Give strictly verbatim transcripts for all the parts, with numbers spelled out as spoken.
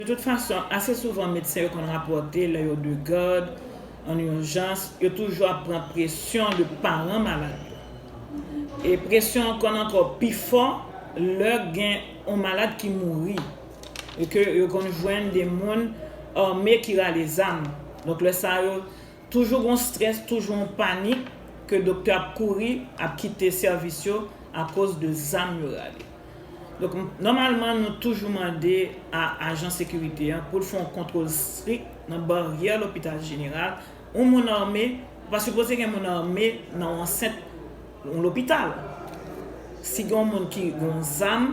De tout fason, ase souvan medsen yo konn rapòte lè yo de gad, an ijans, yo toujou ap pran presyon de paran malad yo. E presyon an konn ankò pi fò lè gen yon malad ki mouri. E ke yo konn jwenn de moun ame ki rale zam. Donk lè sa yo toujou gon strès, toujou yon panik ke doktè ap kouri, ap kite sèvis yo akoz de zam yo rale. Donk, nòmalman, nou toujou mande a ajan sekirite an pou l fè yon kontwòl strik nan baryè lopital jeneral. Yon moun ame, pa sipoze gen moun ame nan yon ansent yon lopital. Si gen yon moun ki gen yon zam,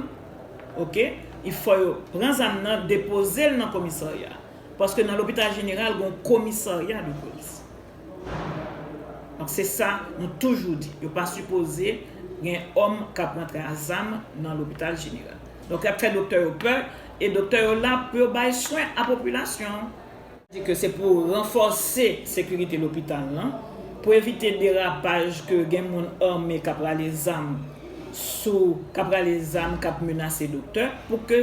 oke, il fò yo pran zam nan, depoze l nan komisarya. Paske nan lopital jeneral, gen yon komisarya de polis. Donk, se sa nou toujou di. Yo pa sipoze gen òm k ap rantre a zam nan lopital jeneral. Donk, y ap fè doktè yo pè, e doktè yo la pou yo bay swen a popilasyon an. Di ke se pou ranfòse sekirite lopital lan, pou evite derapaj ke gen moun ame k ap rale zam sou, k ap rale zam, k ap menase doktè, pou ke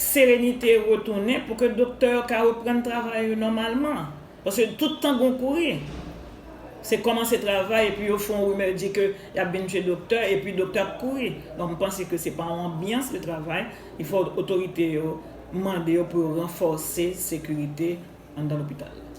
serenite retounen, pou ke doktè yo ka reprann travay yo nòmalman. Paske tout tan gon kouri. Se kòmanse travay epi yo fè yon rimè di ke y ap vin tchwe doktè epi doktè ap kouri. Donk, m panse ke se pa yon anbyans de travay. Il fò otorite yo mande yo pou yo ranfòse sekirite anndan lopital la.